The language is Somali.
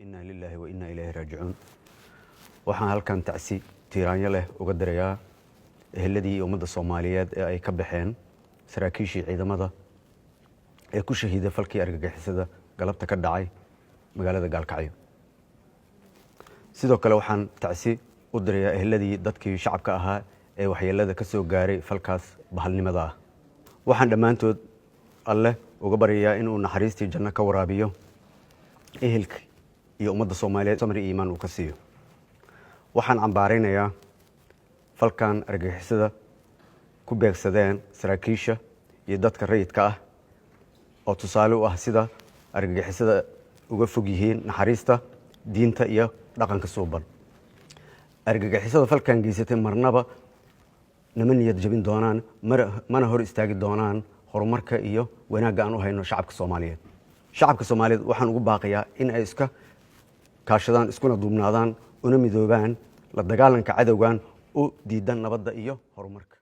Inna lillahi wa inna ilayhi raajicuun. Waxaan halkan tacsi tiiraanyo leh uga dirayaa eheladii iyo ummadda Soomaaliyeed ee ay ka baxeen saraakiishii ciidamada ee ku shahiiday falkii argagixisada galabta ka dhacay magaalada Gaalkacyo. Sidoo kale waxaan tacsi u dirayaa eheladii dadkii shacabka ahaa ee waxyeelada ka soo gaaray falkaas bahalnimada ah. Waxaan dhammaantood Alleh uga baryayaa inuu naxariistii janno ka waraabiyo, ehelka iyo ummadda Soomaaliyeed samri iyo iimaan uu ka siiyo. Waxaan cambaaraynayaa falkan argagixisada ku beegsadeen saraakiisha iyo dadka rayidka ah, oo tusaale u ah sida argagixisada uga fog yihiin naxariista, diinta iyo dhaqanka suuban. Argagixisada falkan geysatay marnaba nama niyad jabin doonaan, mana hor istaagi doonaan horumarka iyo wanaagga aan u hayno shacabka Soomaaliyeed. Shacabka Soomaaliyeed waxaan ugu baaqayaa in ay iska kaashadaan, iskuna duubnaadaan, una midoobaan la dagaalanka cadowgan u diidan nabadda iyo horumarka.